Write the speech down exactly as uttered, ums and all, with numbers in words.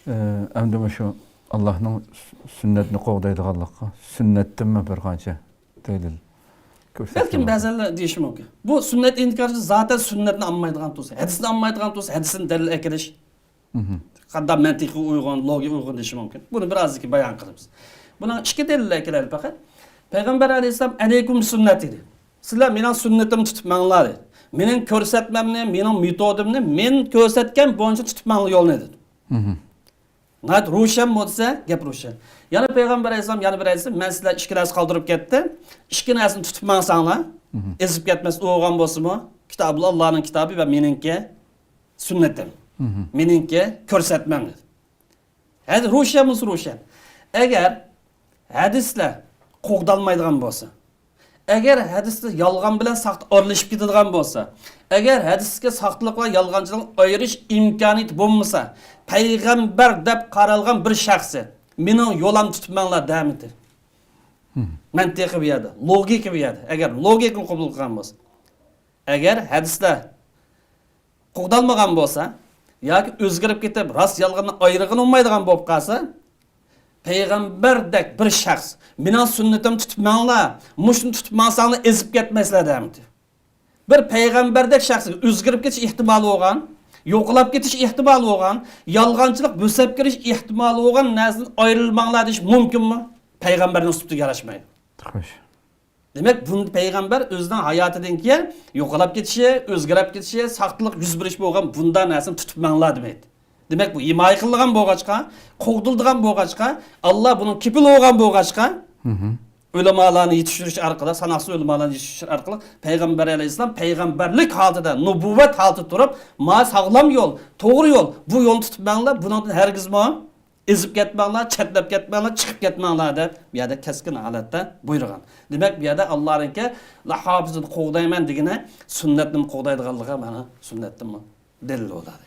ئەمدى مۇشۇ ئاللاھنىڭ سۈننەتنى قوغدايدىغانلىققا سۈننەتتىنمۇ بىر قانچە دەلىل كۆرسەتكەن بولسا. بەلكىم بەزىلەر دېيىشى مۇمكىن، بۇ سۈننەت ئىنكارچىسى زاتەن سۈننەتنى ئاڭلىمايدىغان تۇرسا، ھەدىسنى ئاڭلىمايدىغان تۇرسا، ھەدىسنى دەلىل ئەكېلىش قانداق مەنتىقىي ئۇيغۇن، لوگىكا ئۇيغۇن دېيىشى مۇمكىن. بۇنى بىر ئازدىن كېيىن بايان قىلىمىز. بۇنىڭ ئىككى دەلىل ئەكېلەيلى پەقەت. پەيغەمبەر ئەلەيھىسسالام «ئەلەيكۇم سۈننەتى» دېدى. سىلەر مېنىڭ سۈننىتىمنى تۇتۇپ ماڭلار دېدى. مېنىڭ كۆرسەتمەمنى، مېنىڭ مېتودۇمنى مېنىڭ كۆرسەتكەن بويىچە تۇتۇپ ماڭلار يولنى دېدى. ناھايىتى روشەن بولسا، گەپ روشەن. يەنە پەيغەمبەر ئەلەيھىسسالام يەنە بىر ھەدىسى، «مەن سىلەر ئىككى نەرسە قالدۇرۇپ كەتتىم. ئىككى نەرسىنى تۇتۇپ ماڭساڭلار، ئېزىپ كەتمەس ئۇ بولغان بولسىمۇ، كىتابۇللا، ئاللانىڭ كىتابى ۋە مېنىڭكى سۈننىتىم. مېنىڭكى كۆرسەتمەم» دېدى. ھەدىس روشەن بولسا روشەن. ئەگەر ھەدىسلەر قوغدالمايدىغان بولسا، ئەگەر ھەدىستە يالغان بىلەن ساختا ئارىلىشىپ كېتىدىغان بولسا، ئەگەر ھەدىستىكى ساختىلىق ۋە يالغانچىلىقنى ئايرىش ئىمكانىيىتى بولمىسا، پەيغەمبەر دەپ قارالغان بىر شەخسى «مېنىڭ يولۇمنى تۇتۇپ ماڭلار» دەمىدى. مەنتىقى بۇ يەردە، لوگىكا بۇ يەردە. ئەگەر لوگىكىنى قوبۇل قىلغان بولسا، ئەگەر ھەدىسلەر قوغدالمىغان بولسا ياكى ئۆزگىرىپ كېتىپ، راست يالغاننى ئايرىغىلى بولمايدىغان بولۇپ قالسا، پەيغەمبەردەك بىر شەخس «مېنىڭ سۈننىتىمنى تۇتۇپ ماڭلار، مۇشۇنى تۇتۇپ ماڭساڭلار ئېزىپ كەتمەيسىلەر» دەمىدى. بىر پەيغەمبەردەك شەخسكە ئۆزگىرىپ كېتىش ئېھتىمالى بولغان، يوقىلاپ كېتىش ئېھتىمالى بولغان، يالغانچىلىق بۆسۈپ كېلىش ئېھتىمالى بولغان نەرسىدىن ئايرىلماڭلار دېيىش مۇمكىنمۇ؟ پەيغەمبەرنىڭ سۈپىتىگە ياراشمايدۇ. خوش. دېمەك، بۇنى پەيغەمبەر ئۆزىنىڭ ھاياتىدىن كېيىن يوقىلاپ كېتىشى، ئۆزگىرىپ كېتىشى، ساختىلىق يۈز بېرىشى بولغان بۇنداق نەرسىنى تۇتۇپ ماڭلار دېمەيدۇ. دېمەك، بۇ ھىمايە قىلىنغان بولغاچقا، قوغدىلىدىغان بولغاچقا، ئاللا بۇنىڭ كېپىلى بولغان بولغاچقا، ئۆلىمالارنى يېتىشتۈرۈش ئارقىلىق، ساناقسىز ئۆلىمالارنى يېتىشتۈرۈش ئارقىلىق پەيغەمبەر ئەلەيھىسسالام پەيغەمبەرلىك ھالىتىدە، نۇبۇۋۋەت ھالىتىدە تۇرۇپ، «ما ساغلام يول، توغرا يول، بۇ يولنى تۇتۇپ ماڭلار، بۇنىڭدىن ھەرگىزمۇ ئېزىپ كەتمەڭلار، چەتنەپ كەتمەڭلار، چىقىپ كەتمەڭلار» دەپ بۇ يەردە كەسكىن ھالەتتە بۇيرۇغان. دېمەك، بۇ يەردە ئاللانىڭكى «لا ھاپىزنى قوغدايمەن» دېگىنى سۈننەتنىمۇ قوغدايدىغانلىقى مانا سۈننەتتىنمۇ دەلىل بولىدۇ.